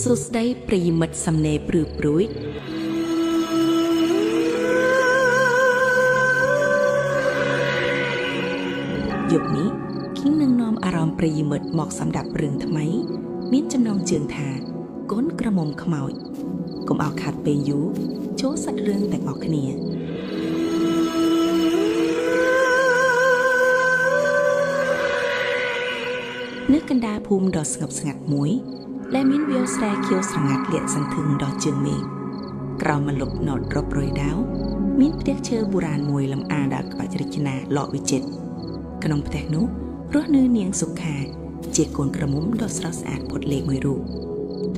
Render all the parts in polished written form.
សួស្តីប្រិយមិត្តសំណេរព្រឺព្រួយយប់នេះគីងនឹងនាំអារម្មណ៍ប្រិយមិត្តមកសម្ដាប់រឿងថ្មី មានចំណងជើងថាកូនក្រមុំខ្មោចកុំឲ្យខាត់ពេលយូរចូលសាច់រឿងទាំងអស់គ្នានៅកណ្ដាលភូមិដ៏ស្ងប់ស្ងាត់មួយដែលមានវាលស្រែខៀវស្រងាត់លាក់សន្ធឹងដល់ជើងមេឃក្រោមម្លប់ណតរករយដាវមានផ្ទះឈើបុរាណមួយលំអាដល់ក្បាច់រចនាល្អវិចិត្រក្នុងផ្ទះនោះរស់នៅនាងសុខាជាកូនក្រមុំដ៏ស្រស់ស្អាតផុតលេខមួយរូប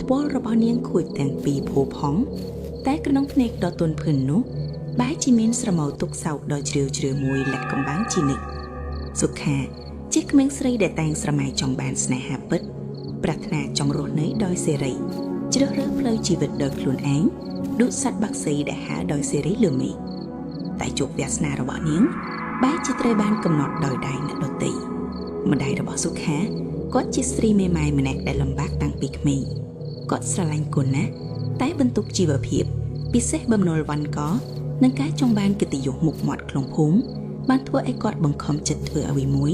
ថ្ពាល់របស់នាងខួចទាំងពីរភោផង់តែក្នុងភ្នែកដ៏ទន់ភ្លឺនោះបែរជាមានស្រមោលទុកសោកដ៏ជ្រាលជ្រៅមួយលាក់កំបាំងជានិច្ចសុខាជាក្មេងស្រីដែលតែងស្រមៃចង់បានស្នេហាពិតប្រាថ្នាចង់រស់នៅដោយសេរីជ្រើសរើសផ្លូវជីវិតដោយខ្លួនឯងដូចសត្វបក្សីដែលហើរដោយសេរីលើមេឃតែជោគវាសនារបស់នាងបែរជាត្រូវបានកំណត់ដោយដៃអ្នកដទៃម្ដាយរបស់សុខាគាត់ជាស្រីមេម៉ាយម្នាក់ដែលលំបាកតាំងពីក្មេងគាត់ស្រឡាញ់កូនណាស់តែបន្ទុកជីវភាពពិសេសបំណុលវ៉ាន់កនិងការចង់បានកិត្តិយសមុខមាត់ក្នុងភូមិបានធ្វើឲ្យគាត់បង្ខំចិត្តធ្វើអ្វីមួយ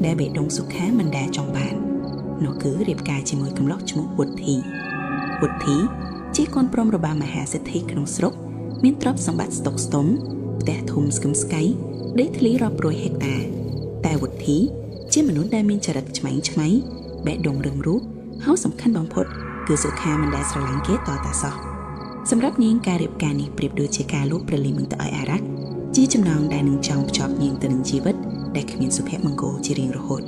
ដែលបេះដូងសុខាមិនដែលចង់បាននោះគឺរៀបការជាមួយកំឡោះឈ្មោះវុធីវុធីជាកូនព្រំរបស់មហាសេដ្ឋីក្នុងស្រុកមានទ្រព្យសម្បត្តិស្តុកស្ទុំផ្ទះធំស្គមស្កៃដីធ្លីរាប់រយហិកតាតែវុធីជាមនុស្សដែលមានចរិតឆ្មៃឆ្មៃបេះដូងរឹងរូសហើយសំខាន់បំផុតគឺសុខាមិនដែលស្រឡាញ់គេតតាសោះសម្រាប់នាងការរៀបការនេះប្រៀបដូចជាការលួចប្រលីមទៅឲ្យអារ៉ាក់ជាចំណងដែលនឹងចង់ភ្ជាប់នាងទៅនឹងជីវិតដែលគ្មានសុភមង្គលជារៀងរហូត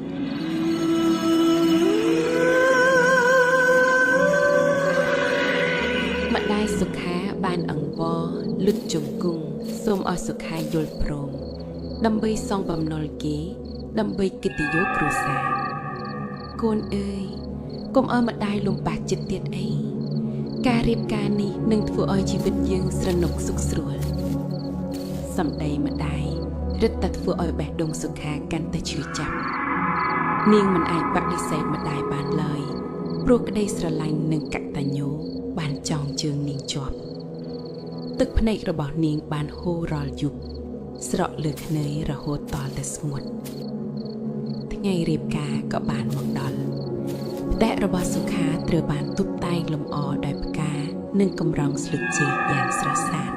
ម្ដាយសុខាបានអង្វរលុតជង្គង់សូមឲ្យសុខាយល់ព្រមដើម្បីសងបំណុលគេដើម្បីកិត្តិយសគ្រួសារកូនអើយកុំឲ្យម្ដាយលំបាកចិត្តទៀតអីការរៀបការនេះនឹងធ្វើឲ្យជីវិតយើងស្រណុកសុខស្រួលសម្ដីម្ដាយរឹតតែធ្វើឲ្យបេះដូងសុខាកាន់តែឈឺចាប់នាងមិនអាចបដិសេធម្ដាយបានឡើយព្រោះក្តីស្រឡាញ់និងកតញ្ញូបានចងជើងនាងជាប់ទឹកភ្នែករបស់នាងបានហូររាល់យប់ស្រក់លើខ្នើយរហូតតតែស្ងួតថ្ងៃរៀបការក៏បានមកដល់ផ្ទះរបស់សុខាត្រូវបានតុបតែងលម្អដោយផ្កានិងកម្រងស្លឹកចេកយ៉ាងស្រស់ស្អាត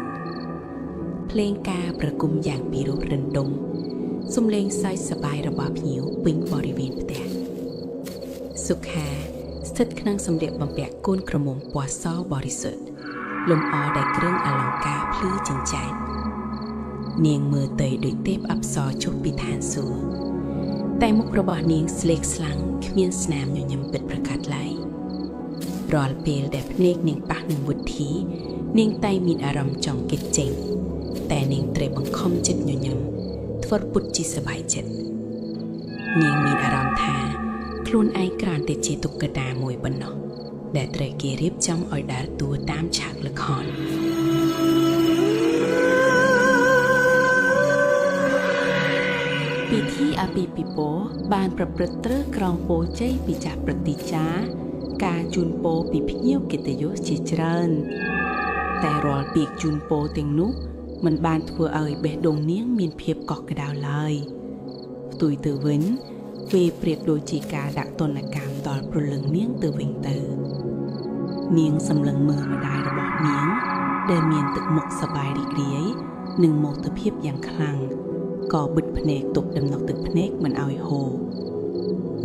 ភ្លេងការប្រគំយ៉ាងពីរោះរណ្ដំសំឡេងសើចសប្បាយរបស់ភ្ញៀវពេញបរិវេណផ្ទះសុខាស្ថិតក្នុងសម្លៀកបំពាក់កូនក្រមុំពណ៌សបរិសុទ្ធលម្អដោយគ្រឿងអលង្ការភ្លឺចិញ្ចែននាងមើលទៅដូចទេពអប្សរចុះពីឋានសួគ៌តែមុខរបស់នាងស្លេកស្លាំងគ្មានស្នាមញញឹមពិតប្រាកដឡើយរាល់ពេលដែលភ្នែកនាងប៉ះនឹងវុធីនាងតែមានអារម្មណ៍ចង់គេចចេញតែនាងត្រូវបង្ខំចិត្តញញឹមធ្វើពុតជាសប្បាយចិត្តនាងមានអារម្មណ៍ថាខ្លួនឯងគ្រាន់តែជាតុក្កតាមួយប៉ុណ្ណោះដែលត្រូវគេរៀបចំឲ្យដើរតួតាមឆាកល្ខោនពិធីអាពាហ៍ពិពាហ៍បានប្រព្រឹត្តត្រូវក្រងពោជ័យពីចាស់ព្រឹទ្ធាចារ្យការជូនពរពីភ្ញៀវកិត្តិយសជាច្រើនតែរាល់ពាក្យជូនពរទាំងនោះមិនបានធ្វើឲ្យបេះដូងនាងមានភាពកក់ក្ដៅឡើយផ្ទុយទៅវិញវាប្រៀបដូចជាការដាក់ទណ្ឌកម្មដល់ព្រលឹងនាងទៅវិញទៅនាងសម្លឹងមើលម្ដាយរបស់នាងដែលមានទឹកមុខសប្បាយរីករាយនិងមោទភាពយ៉ាងខ្លាំងក៏បិទភ្នែកទប់ដំណុកទឹកភ្នែកមិនឲ្យហូរ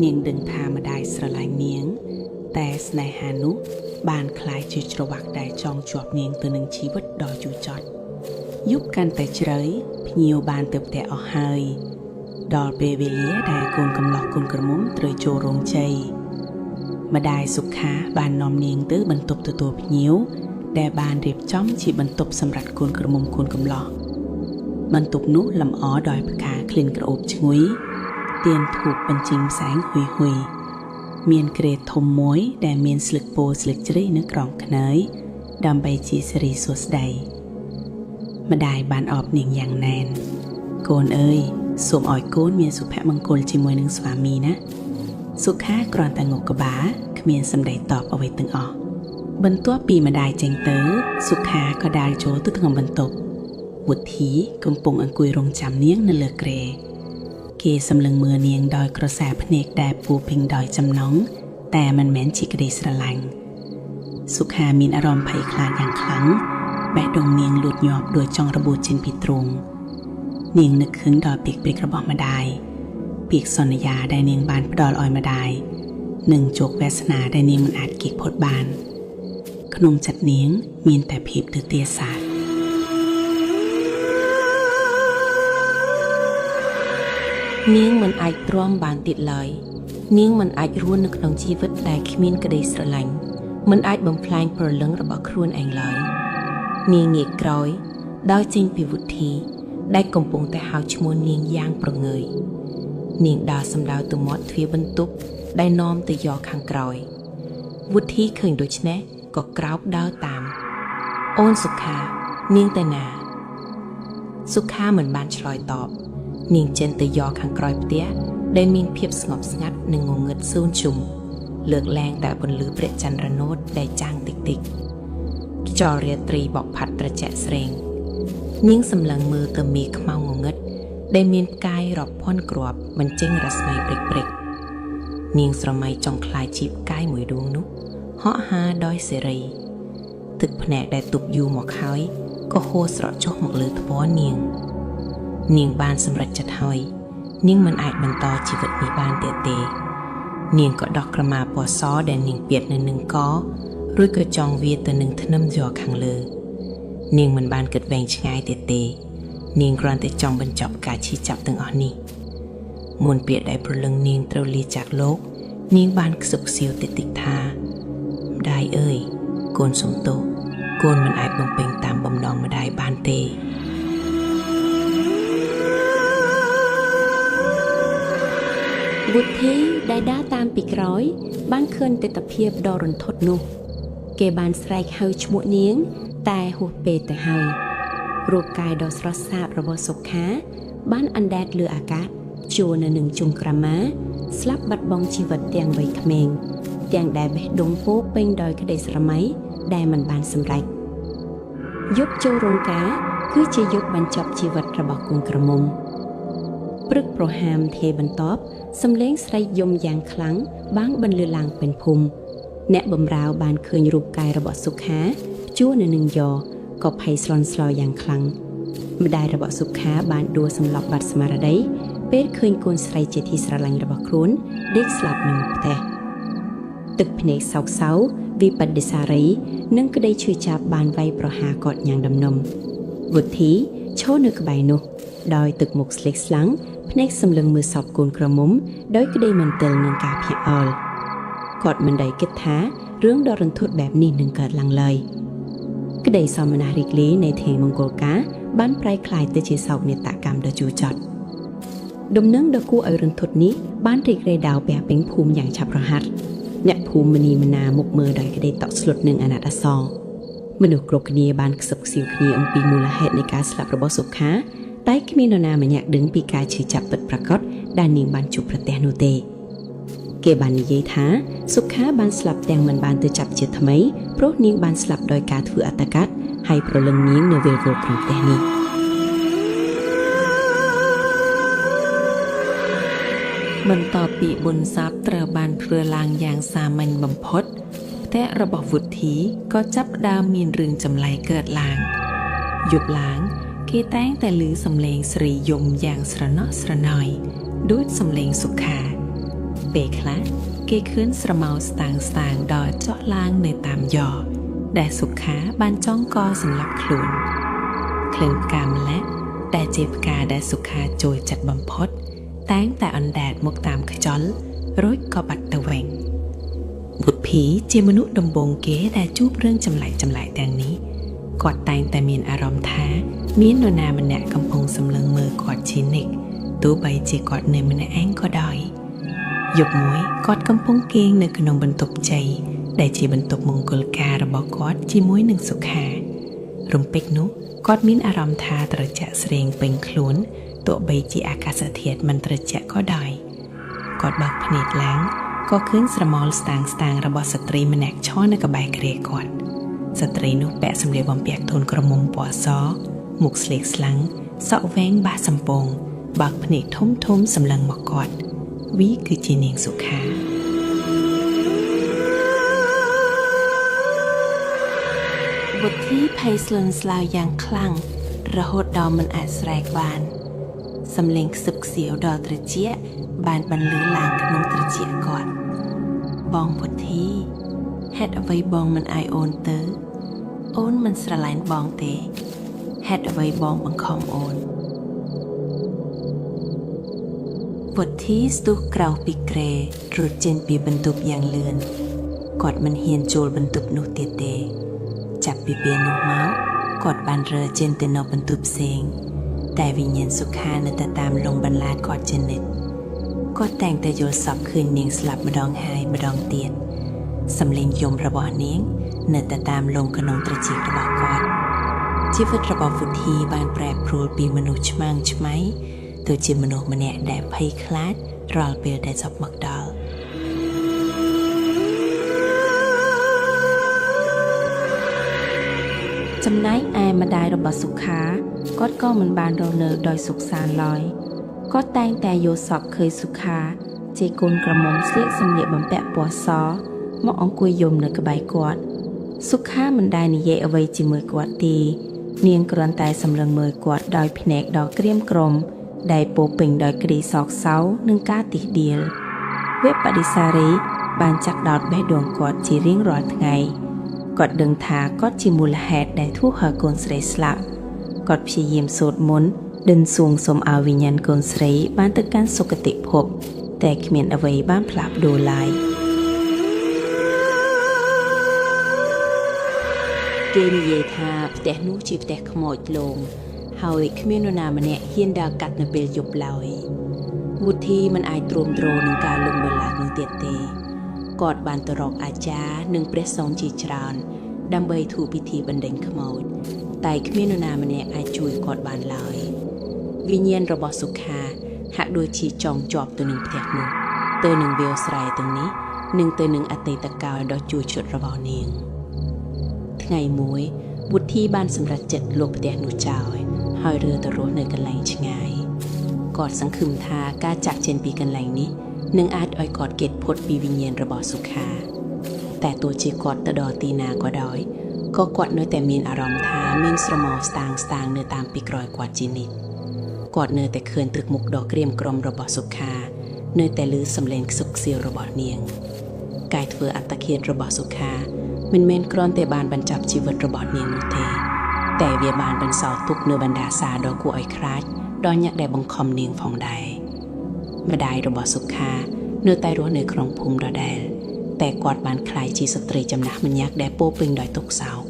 នាងដឹងថាម្ដាយស្រឡាញ់នាងតែស្នេហានោះបានក្លាយជាច្រវាក់ដែលចងជាប់នាងទៅនឹងជីវិតដ៏ជូរចត់យប់កាន់តែជ្រៅភ្ញៀវបានទៅផ្ទះអស់ហើយដល់ពេលវេលាដែលកូនកំឡោះកូនក្រមុំត្រូវចូលរោងជ័យម្ដាយសុខាបាននាំនាងទៅបន្ទប់ទទួលភ្ញៀវដែលបានរៀបចំជាបន្ទប់សម្រាប់កូនក្រមុំកូនកំឡោះបន្ទប់នោះលម្អដោយផ្កាក្លិនក្រអូបឈ្ងុយទៀនធូបបញ្ចេញផ្សែងហ៊ុយហ៊ុយមានគ្រែធំមួយដែលមានស្លឹកពោស្លឹកជ្រៃនៅក្រោមខ្នើយដើម្បីជាសិរីសួស្តីម្ដាយបានអបនាងយ៉ាងណែនកូនអើយសូមឲ្យកូនមានសុភមង្គលជាមួយនឹងស្វាមីណាសុខាគ្រាន់តែងក់ក្បាលគ្មានសម្ដីតបអ្វីទាំងអស់ បន្ទាប់ពីម្ដាយចេញទៅសុខាក៏ដើរចូលទៅក្នុងបន្ទប់វុធីកំពុងអង្គុយរងចាំនាងនៅលើគ្រែគេសម្លឹងមើលនាងដោយក្រសែភ្នែកដែលពោពេញដោយចំណងតែមិនមែនជាក្តីស្រឡាញ់សុខាមានអារម្មណ៍ភ័យខ្លាចយ៉ាងខ្លាំងបេះដូងនាងលូតញាប់ដោយចង់របួសចេញពីទ្រូងនាងនឹកឃើញដល់ពាក្យពេចន៍របស់ម្ដាយពាក្យសន្យាដែលនាងបានផ្ដល់ឲ្យម្ដាយនិងជោគវាសនាដែលនាងមិនអាចគេចផុតបានក្នុងចិត្តនាងមានតែភាពទទាសាទ នាងមិនអាចទ្រាំបានទៀតឡើយនាងមិនអាចរស់នៅក្នុងជីវិតដែលគ្មានក្តីស្រឡាញ់មិនអាចបំផ្លាញព្រលឹងរបស់ខ្លួនឯងឡើយនាងងាកក្រោយដោយចេញពីវុធីដែលកំពុងតែហៅឈ្មោះនាងយ៉ាងប្រងើយនាងដើរសម្ដៅទៅមាត់ទ្វារបន្ទប់ដែលនាំទៅយកខាងក្រោយវុធីឃើញដូច្នេះក៏ក្រោកដើរតាមអូនសុខានាងទៅណាសុខាមិនបានឆ្លើយតបនាងចេញទៅយកខាងក្រោយផ្ទះដែលមានភាពស្ងប់ស្ងាត់និងងងឹតសូន្យជុំលើកឡើងតែពន្លឺព្រះចន្ទរណូតដែលចាំងតិចតិចខ្យល់រាត្រីបក់ផាត់ត្រជាក់ស្រេងនាងសម្លឹងមើលទៅមេខ្មៅងងឹតដែលមានផ្កាយរាប់ពាន់គ្រាប់បញ្ចេញរស្មីព្រិចៗនាងស្រមៃចង់ក្លាយជាផ្កាយមួយដួងនោះហក់ហាដោយសេរីទឹកភ្នែកដែលទប់យូរមកហើយក៏ហូរស្រក់ចុះមកលើថ្ពាល់នាងនាងបានសម្រេចចិត្តហើយនាងមិនអាចបន្តជីវិតនេះបានទៀតទេនាងក៏ដោះក្រមាពណ៌សដែលនាងពាត់នៅនឹងករួចក៏ចងវាទៅនឹងធ្នឹមយកខាងលើនាងមិនបានគិតវែងឆ្ងាយទៀតទេនាងគ្រាន់តែចង់បញ្ចប់ការឈឺចាប់ទាំងអស់នេះមុនពេលដែលព្រលឹងនាងត្រូវលាចាកលោកនាងបានខ្សឹបខ្សៀវតិចតិចថាម្ដាយអើយកូនសុំទោសកូនមិនអាចបំពេញតាមបំណងម្ដាយបានទេវុធីដែលដើរតាមពីក្រោយបានឃើញទិដ្ឋភាពដ៏រន្ធត់នោះគេបានស្រែកហៅឈ្មោះនាងតែហួសពេលទៅហើយរូបកាយដ៏ស្រស់ស្អាតរបស់សុខាបានអណ្ដែតលើអាកាសជួរនៅនឹងជុំក្រមាស្លាប់បាត់បង់ជីវិតទាំងវ័យក្មេងទាំងដែលបេះដូងពោពេញដោយក្តីស្រមៃដែលមិនបានសម្រេចយប់ចូលរោងការគឺជាយប់បញ្ចប់ជីវិតរបស់កូនក្រមុំព្រឹកប្រហាមទេបន្ទាប់សំឡេងស្រែកយំយ៉ាងខ្លាំងបានបន្លឺឡើងពេញភូមិអ្នកបម្រើបានឃើញរូបកាយរបស់សុខាជួរនៅនឹងយ៉ក៏ភ័យស្លន់ស្លោយ៉ាងខ្លាំងម្ដាយរបស់សុខាបានដួលសន្លប់បាត់ស្មារតីពេលឃើញកូនស្រីជាទីស្រឡាញ់របស់ខ្លួនដេកស្លាប់នៅមុខផ្ទះទឹកភ្នែកសោកសៅវិបត្តិសារីនិងក្តីឈឺចាប់បានវាយប្រហារគាត់យ៉ាងដំណំវុធីឈរនៅក្បែរនោះដោយទឹកមុខស្លេកស្លាំងភ្នែកសម្លឹងមើលសពកូនក្រមុំដោយក្តីមន្ទិលនឹងការភ្ញាក់ផ្អើលគាត់មិនដែលគិតថារឿងដ៏រន្ធត់បែបនេះនឹងកើតឡើងឡើយក្តីសោមនស្សរីករាយនៃថ្ងៃមង្គលការបានប្រែក្លាយទៅជាសោកនាដកម្មដ៏ជូរចត់ដំណឹងដ៏គួរឲ្យរន្ធត់នេះបានរីករាលដាលពាសពេញភូមិយ៉ាងឆាប់រហ័សអ្នកភូមិមនីមនាមុខមើលដោយក្តីតក់ស្លុតនិងអាណិតអាសូរមនុស្សគ្រប់គ្នាបានខ្សឹបខ្សៀវគ្នាអំពីមូលហេតុនៃការស្លាប់របស់សុខាតែគ្មាននរណាម្នាក់ដឹងពីការឈឺចាប់ពិតប្រាកដដែលនាងបានជួបប្រទះនោះទេគេបាននិយាយថាសុខាបានស្លាប់ទាំងមិនបានទៅចាប់ជាថ្មីព្រោះនាងបានស្លាប់ដោយការធ្វើអត្តកតហើយព្រលឹងនាងនៅវិលវល់ក្នុងផ្ទះនេះ បន្ទាប់ពីបុណ្យសពត្រូវបានធ្វើឡើងយ៉ាងសាមញ្ញបំផុតផ្ទះរបស់វុធីក៏ចាប់ផ្ដើមមានរឿងចម្លែកកើតឡើងយប់ឡើងគេតែងតែឮសំឡេងស្រីយំយ៉ាងស្រណោះស្រណោយដូចសំឡេងសុខាពេលខ្លះគេឃើញស្រមោលស្តាងស្តាងដល់ចុះឡើងនៅតាមយ៉ដែលសុខាបានចងកសម្លាប់ខ្លួនក្លិនផ្កាម្លិះដែលជាផ្កាដែលសុខាចូលចិត្តបំផុតតែងតែអណ្ដែតមកតាមខ្យល់រួចក៏បាត់ទៅវិញវុធីជាមនុស្សដំបូងគេដែលជួបរឿងចម្លែកចម្លែកទាំងនេះគាត់តែងតែមានអារម្មណ៍ថាមាននរណាម្នាក់កំពុងសម្លឹងមើលគាត់ជានិច្ចទោះបីជាគាត់នៅម្នាក់ឯងក៏ដោយយប់មួយគាត់កំពុងគេងនៅក្នុងបន្ទប់ជ័យដែលជាបន្ទប់មង្គលការរបស់គាត់ជាមួយនឹងសុខារំពេចនោះគាត់មានអារម្មណ៍ថាត្រជាក់ស្រេងពេញខ្លួនទោះបីជាអាកាសធាតុមិនត្រជាក់ក៏ដោយគាត់បើកភ្នែកឡើង ក៏ឃើញស្រមោលស្តាងស្តាងរបស់ស្ត្រីម្នាក់ឈរនៅក្បែរគ្រែគាត់ស្ត្រីនោះពាក់សម្លៀកបំពាក់ធូនក្រមុំពណ៌សមុខស្លេកស្លាំងសក់វែងបាសសំពងបើកភ្នែកធំធំសម្លឹងមកគាត់វីគឺជានាងសុខាវុធីភ័យស្លន់ស្លោយ៉ាងខ្លាំងរហូតដល់មិនអាចស្រែកបានសំឡេងខ្សឹបខ្សៀវដល់ត្រចៀកបានបន្លឺឡើងក្នុងត្រចៀកគាត់បងវុធីហេតុអ្វីបងមិនអាយអូនទៅអូនមិនស្រឡាញ់បងទេហេតុអ្វីបងបង្ខំអូនវុធីស្ទុះក្រោកពីគ្រែរត់ចេញពីបន្ទប់យ៉ាងលឿនគាត់មិនហ៊ានចូលបន្ទប់នោះទៀតទេចាប់ពីពេលនោះមកគាត់បានរើចេញទៅនៅបន្ទប់ផ្សេងតែវិញ្ញាណសុខានៅតែតាមលងបន្លាចគាត់ជានិច្ចគាត់តែងតែយល់សប្តិឃើញនាងស្លាប់ម្ដងហើយម្ដងទៀតសំឡេងយំរបស់នាងនៅតែតាមលងក្នុងត្រចៀករបស់គាត់ជីវិតរបស់វុធីបានប្រែប្រួលពីមនុស្សឆ្មាំងឆ្មៃទៅជាមនុស្សម្នាក់ដែលភ័យខ្លាចរាល់ពេលដែលសពមកដល់ចំណែកឯម្ដាយរបស់សុខាគាត់ក៏មិនបានរស់នៅដោយសុខសាន្តឡើយគាត់តែងតែយល់សប្តិឃើញសុខាជាកូនក្រមុំស្លៀកសម្លៀកបំពាក់ពណ៌សមកអង្គុយយំនៅក្បែរគាត់សុខាមិនដែលនិយាយអ្វីជាមួយគាត់ទេនាងគ្រាន់តែសម្លឹងមើលគាត់ដោយភ្នែកដ៏ក្រៀមក្រំដែលពោពេញដោយក្តីសោកសៅនិងការទិះដៀលវេបដិសារីបានចាក់ដោតបេះដូងគាត់ជារៀងរាល់ថ្ងៃគាត់ដឹងថាគាត់ជាមូលហេតុដែលធ្វើឲ្យកូនស្រីស្លាប់គាត់ព្យាយាមសូត្រមន្តដិនសួងសូមឲ្យវិញ្ញាណកូនស្រីបានទៅកាន់សុគតិភពតែគ្មានអ្វីបានផ្លាស់ប្ដូរឡើយគេនិយាយថាផ្ទះនោះជាផ្ទះខ្មោចលងហើយគ្មាននរណាម្នាក់ហ៊ានដើរកាត់នៅពេលយប់ឡើយវុធីមិនអាចទ្រាំទ្រនឹងការលងបន្លាចនោះទៀតទេគាត់បានទៅរកអាចារ្យនិងព្រះសង្ឃជាច្រើនដើម្បីធ្វើពិធីបណ្ដេញខ្មោចតែគ្មាននរណាម្នាក់អាចជួយគាត់បានឡើយវិញ្ញាណរបស់សុខាហាក់ដូចជាចងជាប់ទៅនឹងផ្ទះនោះទៅនឹងវាលស្រែទាំងនេះនិងទៅនឹងអតីតកាលដ៏ជួរឈុតរបស់នាងថ្ងៃមួយវុធីបានសម្រេចចិត្តលុបផ្ទះនោះចោលហើយរើទៅរស់នៅកន្លែងឆ្ងាយគាត់សង្ឃឹមថាការចាក់ចេញពីកន្លែងនេះនឹងអាចឲ្យគាត់គេចផុតពីវិញ្ញាណរបស់សុខាតែទោះជាគាត់ទៅដល់ទីណាក៏ដោយក៏គាត់នៅតែមានអារម្មណ៍ថាមានស្រមោលស្តាងស្តាងនៅតាមពីក្រោយគាត់ជានិច្ចគាត់នៅតែឃើញទឹកមុខដ៏ក្រៀមក្រំរបស់សុខានៅតែឮសំឡេងខ្សឹកខ្សៀវរបស់នាងកាយធ្វើអត្តឃាតរបស់សុខាមិនមែនគ្រាន់តែបានបញ្ចប់ជីវិតរបស់នាងនោះទេតែវាបានបន្សល់ទុកនៅបណ្ដាសាដ៏គួរឲ្យខ្លាចដល់អ្នកដែលបង្ខំនាងផងដែរម្ដាយរបស់សុខានៅតែរស់នៅក្នុងភូមិដដែលតែគាត់បានក្លាយជាស្ត្រីចំណាស់ម្នាក់ដែលពោពេញដោយទុក្ខសោក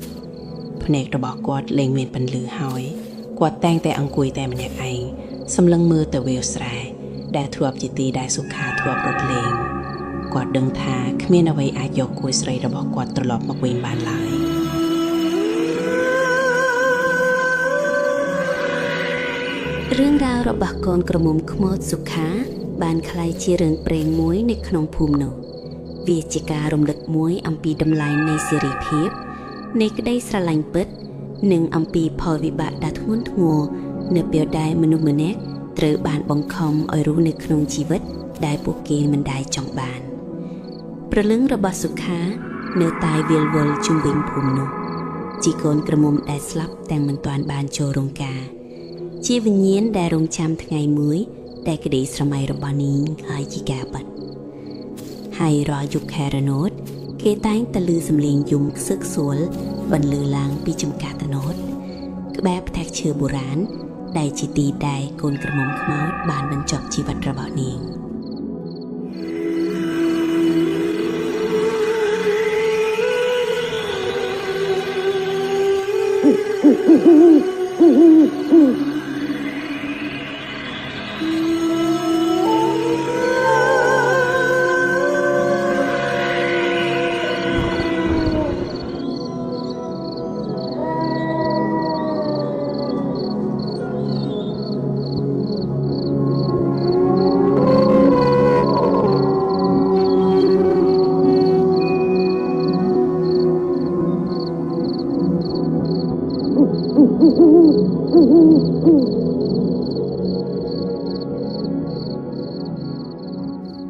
ភ្នែករបស់គាត់លែងមានពន្លឺហើយគាត់តែងតែអង្គុយតែម្នាក់ឯងសម្លឹងមើលទៅវាលស្រែដែលធ្លាប់ជាទីដែលសុខាធ្លាប់រត់លេងគាត់ដឹងថាគ្មានអ្វីអាចយកគូស្រីរបស់គាត់ត្រឡប់មកវិញបានឡើយរឿងរ៉ាវរបស់កូនក្រមុំខ្មោចសុខាបានក្លាយជារឿងព្រេងមួយនៅក្នុងភូមិនោះវាជាការរំលឹកមួយអំពីតម្លៃនៃសេរីភាពនៃក្តីស្រឡាញ់ពិតនិងអំពីផលវិបាកដ៏ធ្ងន់ធ្ងរនៅពេលដែលមនុស្សម្នាក់ត្រូវបានបង្ខំឲ្យរស់នៅក្នុងជីវិតដែលពួកគេមិនដែលចង់បានព្រលឹងរបស់សុខានៅតែវិលវល់ជុំវិញភូមិនោះជាកូនក្រមុំដែលស្លាប់ទាំងមិនទាន់បានចូលរោងការជាវិញ្ញាណដែលរងចាំថ្ងៃមួយដែលក្តីស្រមៃរបស់នាងហើយជាការពិតហើយរាល់យប់ខែរណូតគេតែងតែឮសំឡេងយំខ្សឹកខ្សួលបន្លឺឡើងពីចំការត្នោតក្បែរផ្ទះឈើបុរាណដែលជាទីដែលកូនក្រមុំខ្មោចបានបញ្ចប់ជីវិតរបស់នាង